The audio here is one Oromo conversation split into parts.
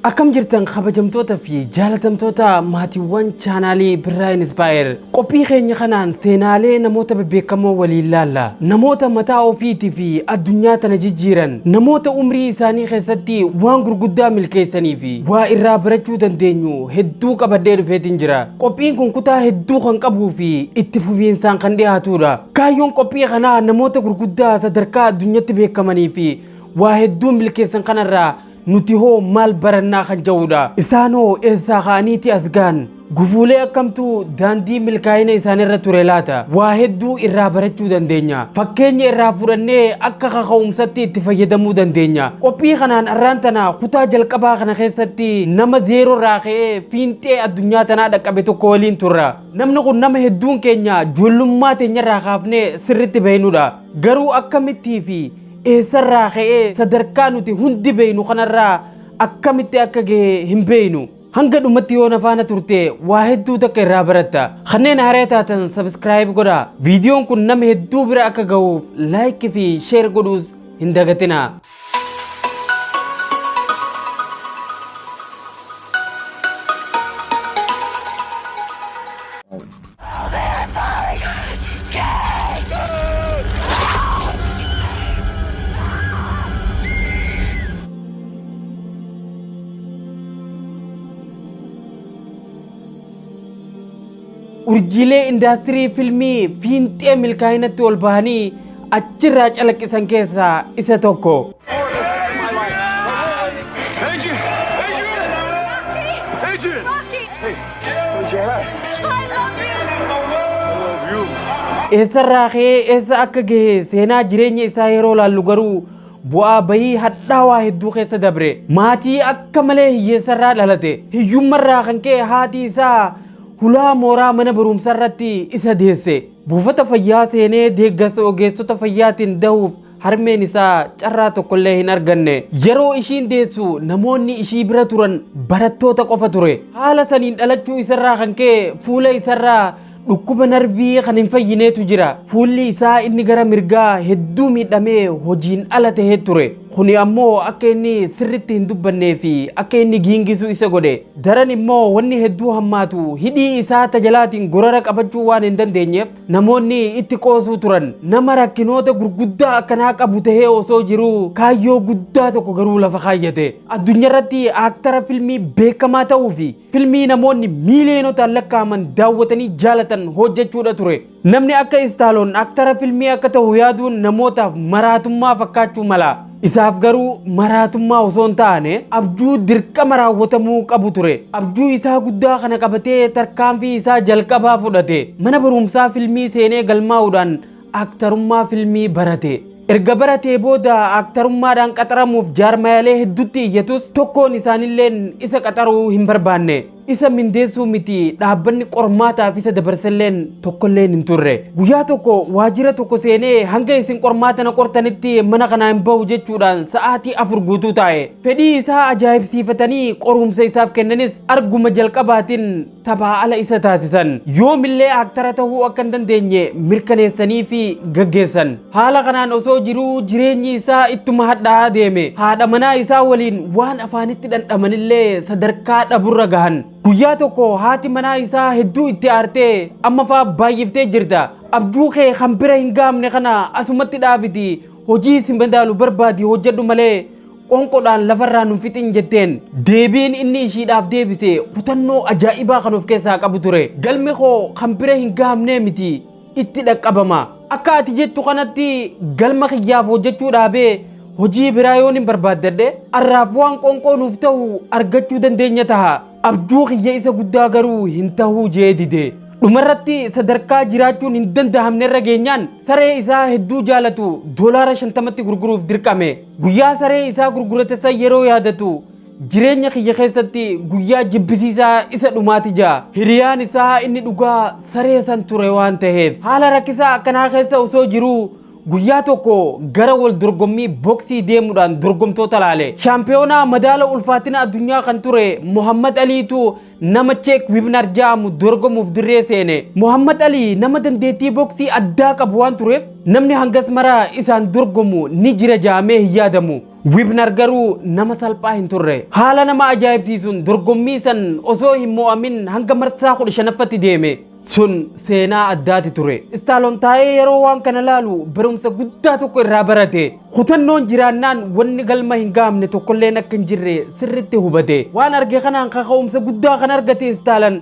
Akkam jirtan kabajamtoota fi jaalatamtoota maatiiwwan chaanaalii Birraa Inspire. Qophii keenya kanaan seenaalee namoota bebbeekamoo waliin laalla. Namoota mataa ofiitii fi addunyaa tana jijjiiran, namoota umrii isaanii keessatti waan gurguddaa milkeessanii fi waa irraa barachuu dandeenyu hedduu qabadhee dhufeetiin jira. Qophiin kun kutaa hedduu kan qabuu fi itti fufiinsaan kan dhiyaatudha. Kaayyoon qophii kanaa namoota gurguddaa sadarkaa addunyaatti beekamanii fi waa hedduu milkeessan kanarraa nuti hoo maal barannaa kan jedhudha. Isaan hoo eessaa ka'aniiti as ga'an? Gufuulee akkamtu daandii milkaa'ina isaanirra ture laata? Waa hedduu irraa barachuu dandeenya. Fakkeenya irraa fudhannee akka kaka'umsatti itti fayyadamuu dandeenya. Qophii kanaan arraan tana kutaa jalqabaa kana keessatti nama zeeroo irraa ka'ee fiinxee addunyaa tanaa dhaqqabe tokko waliin turra. Namni kun nama hedduun keenya ijoollummaa teenyarraa kaafnee sirriitti beeknudha. Garuu akkamittii fi eessarraa ka'ee sadarkaa nuti hundi beeknu kanarraa akkamitti akka gahe hin beeknu. Hanga dhumatti yoo na faana turte waa hedduu takka irraa baratta. Kanneen haaraa taatan subscribe godhaa. Viidiyoon kun nama hedduu bira akka gahuuf like fi share godhuus hin dagatinaa. Urjiilee indaastirii filmii fiinxee milkaa'inatti ol bahanii achirraa calaqqisan keessaa isa tokko. Adrian! Adrian! Adrian! Hey, where's your hat? I love you. I love you. Eessarraa ka'ee eessa akka gahe seenaa jireenya isaa yeroo laallu garuu bu'aa bahii hadhaawaa hedduu keessa dabre. Maatii akka malee hiyyeessarraa dhalate. Hiyyummarraa kan ka'e haati isaa hulaa mooraa mana barumsaa irratti isa deesse. Buufata fayyaa seenee deeggarsa ogeessota fayyaatiin dahuuf harmeen isaa carraa tokkollee hin arganne. Yeroo ishiin deessu namoonni ishii bira turan barattoota qofa ture. Haala saniin dhalachuu isarraa kan ka'e fuula isarraa dhukkuba narvii kan hin fayyineetu jira. Fuulli isaa inni gara mirgaa hedduu miidhamee hojiin ala tahee ture. Kuni ammoo akka inni sirritti hin dubbannee fi akka inni giingisu isa godhe. Daran immoo wanni hedduu hammaatu hidhii isaa tajalaatiin gorara qabachuu waan hin dandeenyeef namoonni itti qoosuu turan. Nama rakkinoota gurguddaa akkanaa qabu tahee osoo jiruu kaayyoo guddaa tokko garuu lafa kaayyate. Addunyaarratti aaktara filmii beekamaa ta'uu fi filmii namoonni miiliyonotaan lakkaa'aman daawwatanii jaalatan hojjechuudha ture. Namni akka Istaaloon aaktara filmii akka ta'u yaaduun namootaaf maraatummaa fakkaachuu mala. Isaaf garuu maraatummaa osoo hin taane abjuu dirqama raawwatamuu qabu ture. Abjuu isaa guddaa kana qabatee tarkaanfii isaa jalqabaa fudhate. Mana barumsaa filmii seenee galmaa'uudhaan aaktarummaa filmii barate. Erga baratee booda aaktarummaadhaan qaxaramuuf jaarmayaalee hedduutti iyyatus tokkoon isaanilleen isa qaxaruu hin barbaanne. Isa mindeessuu miti dhaabbanni qormaataaf isa dabarselleen tokkolleen hin turre. Guyyaa tokko waajjira tokko seenee hanga isin qormaata na qortanitti mana kanaa hin bahu jechuudhaan sa'aatii 4 guutuu taa'e. Fedhii isaa ajaa'ibsiifatanii qorumsa isaaf kennanis arguma jalqabaatiin taphaa ala isa taasisan. Yoomillee aaktara ta'uu akka hin dandeenye mirkaneessanii fi gaggeessan. Haala kanaan osoo jiruu jireenyi isaa ittuma hadhaa'aa deeme. Haadha manaa isaa waliin waan afaanitti dhandhamanillee sadarkaa dhaburra gahan. Guyyaa tokko haati manaa isaa hedduu itti aartee amma faa baay'iftee jirta. Abjuu kee kan bira hin gahamne kana asumatti dhaabiti hojii si madaalu barbaadi hojjedhu malee qonqodhaan lafarraa nun fixin jetteen. Deebiin inni ishiidhaaf deebise kutannoo ajaa'ibaa kan of keessaa qabu ture. Galmi koo kan bira hin gahamnee miti itti dhaqqabama. Akka ati jettu kanatti galma kiyyaaf hojjechuu dhaabee hojii biraa yoon hin barbaaddadhe arraaf waan qonqoo nuuf ta'u argachuu dandeenya taha. Abjuu kiyya isa guddaa garuu hin tahuu jee dide. Dhumarratti sadarkaa jiraachuun hin danda'amne irra geenyaan saree isaa hedduu jaalatu $50tti gurguruuf dirqame. Guyyaa saree isaa gurgurate san yeroo yaadatu jireenya kiyya keessatti guyyaa jibbisiisaa isa dhumaati ja'a. Hiriyaan isaa inni dhugaa saree san ture waan ta'eef. Haala rakkisaa akkanaa keessa osoo jiruu guyyaa tokko gara wal dorgommii boksii deemuudhaan dorgomtoota laale. Shaampiyoonaa madaala ulfaatina addunyaa kan ture Muhammad Aliitu nama Cheek Wibnar jedhamu dorgomuuf dirree seene. Muhammad Ali nama dandeettii boksii addaa qabu waan tureef namni hangas mara isaan dorgomu ni jira jedhamee hin yaadamu. Wibner garuu nama salphaa hin turre. Haala nama ajaa'ibsiisuun dorgommii san osoo hin mo'amin hanga marsaa 15ffatti deeme. Sun seenaa addaati ture. Istaaloon taa'ee yeroo waan kana laalu barumsa guddaa tokko irraa barate. Kutannoon jiraannaan wanni galma hin gahamne tokkolleen akka hin jirre sirritti hubate. Waan arge kanaan kaka'umsa guddaa kan argate Istaalan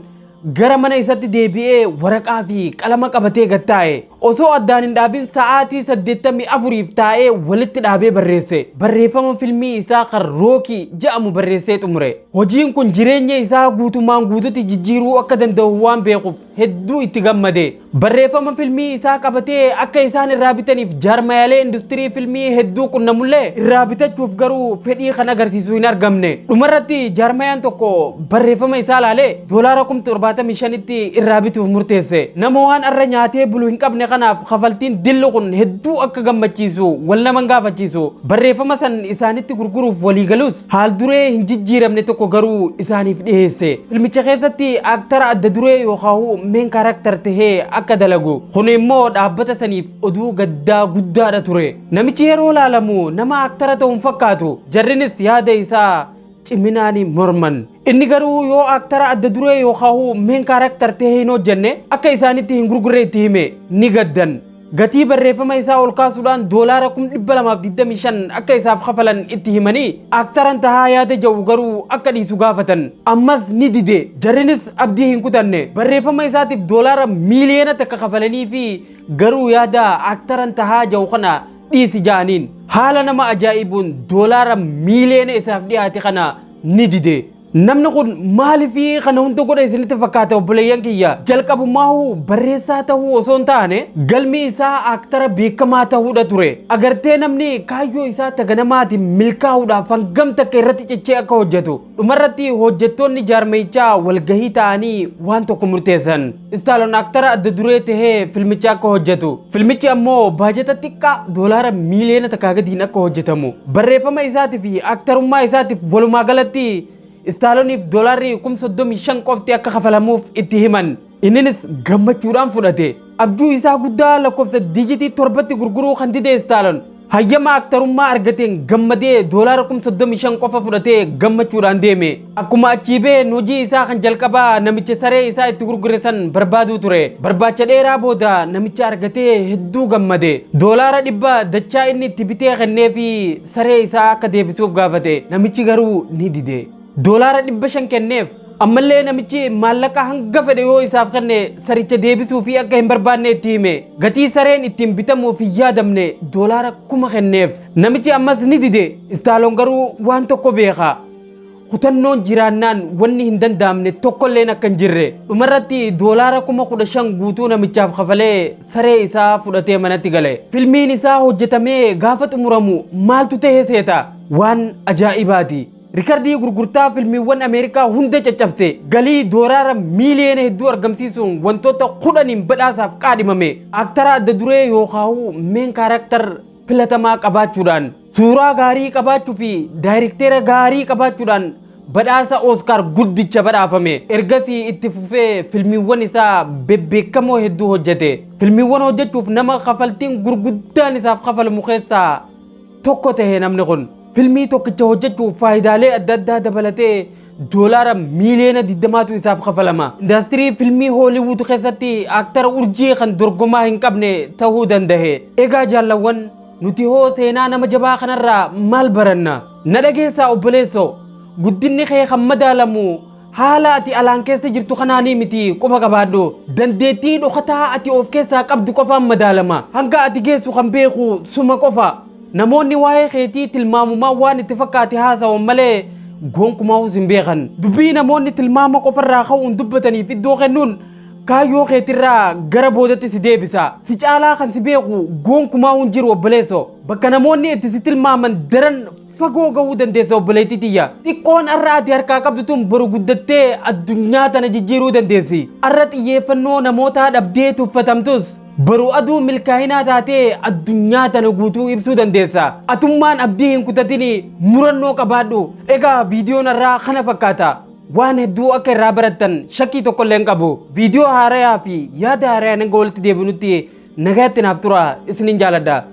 gara mana isatti deebi'ee waraqaa fi qalama qabatee gattaa'e. Osoo addaan hin dhaabin sa'aatii 84f taa'ee walitti dhaabee barreesse. Barreeffama filmii isaa kan Rookii jedhamu barreessee xumure. Hojiin kun jireenya isaa guutummaan guututti jijjiiruu akka danda'u waan beekuuf hedduu itti gammade. Barreeffama filmii isaa qabatee akka isaan irraa bitaniif jaarmayaalee industirii filmii hedduu qunnamullee irraa bitachuuf garuu fedhii kan agarsiisu hin argamne. Dhumarratti jaarmayaan tokko barreeffama isaa laalee doolaara 75,000tti irraa bituuf murteesse. Nama waan arra nyaatee bulu hin qabne kanaaf kafaltiin dillu kun hedduu akka gammachiisu wal nama hin gaafachiisu. Barreeffama san isaanitti gurguruuf walii galus haal duree hin jijjiiramne tokko garuu isaaniif dhiyeesse. Filmicha keessatti aaktara adda duree yookaan main character tahee akka dalagu. Kun immoo dhaabbata saniif oduu gaddaa guddaadha ture. Namichi yeroo laalamu nama aaktara ta'uun fakkaatu. Jarrinis yaada isaa ciminaan morman. Inni garuu yoo aaktara adda duree yookaan main character tahee hin hojjenne akka isaanitti hin gurgurre itti hime, ni gaddan. Gatii barreeffama isaa ol kaasuudhaan doolaara 225,000 akka isaaf kafalan itti himanii aaktaran tahaa yaada ja'u garuu akka dhiisu gaafatan. Ammas ni dide. Jarrinis abdii hin kutanne. Barreeffama isaatiif doolaara 1 miiliyoona kafalanii fi garuu yaada aaktaran tahaa ja'u kana dhiisi ja'aniin. Haala nama ajaa'ibuun doolaara miiliyoona isaaf dhiyaate kana ni dide. Namni kun maaliif kana hunda godha isinitti fakkaata, obboleeyyan kiyya? Jalqabumaahu barreessaa ta'uu osoo hin taane galmi isaa aaktara beekamaa ta'uudha ture. Agartee, namni kaayyoo isaa taganamaatiin milkaa'uudhaaf hangam takka irratti cichee akka hojjetu. Dhumarratti hojjettoonni jaarmayichaa walgahii ta'anii waan tokko murteessan. Istaaloon aaktara adda duree tahee filmicha akka hojjetu. Filmichi ammoo baajata xiqqaa doolaara 1 miiliyoona gadiin akka hojjetamu. Barreeffama isaatii fi aaktarummaa isaatiif walumaa galatti Istaalooniif doolaarri 35,000 qofti akka kafalamuuf itti himan. Inninis gammachuudhaan fudhate. Abjuu isaa guddaa lakkoofsa diijitii torbatti gurguruu kan dide Istaaloon hayyama aktarummaa argateen gammadee doolaara 35,000 qofa fudhatee gammachuudhaan deeme. Akkuma achii ba'een hojii isaa kan jalqabaa namicha saree isaa itti gurgure san barbaaduu ture. Barbaacha dheeraa booda namicha argatee hedduu gammade. Doolaara 100 dachaa inni itti bitee kennee fi saree isaa akka deebisuuf gaafate. Namichi garuu ni dide. Doolaara 500 kenneef. Ammallee namichi maallaqa hanga fedhe yoo isaaf kenne saricha deebisuu fi akka hin barbaanne itti hime. Gatii sareen ittiin bitamuuf hin yaadamne doolaara 1000 kenneef. Namichi ammas ni dide. Istaaloon garuu waan tokko beeka. Kutannoon jiraannaan wanni hin danda'amne tokkolleen akka hin jirre. Dhumarratti doolaara 15,000 guutuu namichaaf kafalee saree isaa fudhatee manatti gale. Filmiin isaa hojjetamee gaafa xumuramu maaltu ta'e seeta? Waan ajaa'ibaati. Rikardii gurgurtaa filmiiwwan Ameerikaa hunda caccabse, galii doolaara miiliyoona hedduu argamsiisuun wantoota 10n badhaasaaf qaadhimame. Aaktara adda duree yookaan main character filatamaa qabaachuudhaan, suuraa gaarii qabaachuu fi daayirekteera gaarii qabaachuudhaan badhaasa Ooskaar guddicha badhaafame. Ergasii itti fufee filmiiwwan isaa bebbeekamoo hedduu hojjete. Filmiiwwan hojjechuuf nama kafaltiin gurguddaan isaaf kafalamu keessaa tokko tahe namni kun. Filmii tokkicha hojjechuuf faayidaalee adda addaa dabalatee doolaara miiliyoona 20tu isaaf kafalama. Indaastirii filmii Hooliwuud keessatti aaktara urjii kan dorgomaa hin qabne ta'uu danda'e. Egaa jaallawwan, nuti hoo seenaa nama jabaa kanarraa maal baranna? Na dhageessaa obboleessoo, guddinni kee kan madaalamu haala ati alaan keessa jirtu kanaanii miti, quba qabaadhu. Dandeettii dhokataa ati of keessaa qabdu qofaan madaalama. Hanga ati geessu kan beeku suma qofa. Namoonni waa'ee keetii tilmaamumaan waan itti fakkaate haasawan malee gonkumaa hin beekan. Dubbii namoonni tilmaama qofarraa ka'uun dubbataniif iddoo kennuun kaayyoo keetirraa gara boodatti si deebisa. Si caalaa kan si beeku gonkumaa hin jiru, obboleesso. Bakka namoonni itti si tilmaaman daran fagoo gahuu dandeessa, obboleettii tiyya. Xiqqoon har'a ati harkaa qabdu tun boru guddattee addunyaa tana jijjiiruu dandeessi. Har'a xiyyeeffannoo namootaa dhabdee tuffatamtus boru aduu milkaa'inaa taatee addunyaa tana guutuu ibsuu dandeessa. Atummaan abdii hin kutatini, murannoo qabaadhu. Egaa viidiyoon har'aa kana fakkaata. Waan hedduu akka irraa barattan shakkii tokko illee hin qabu. Viidiyoo haarayaa fi yaada haarayaa hanga walitti deebinutti nagaatti naaf tura, isinin jaaladha.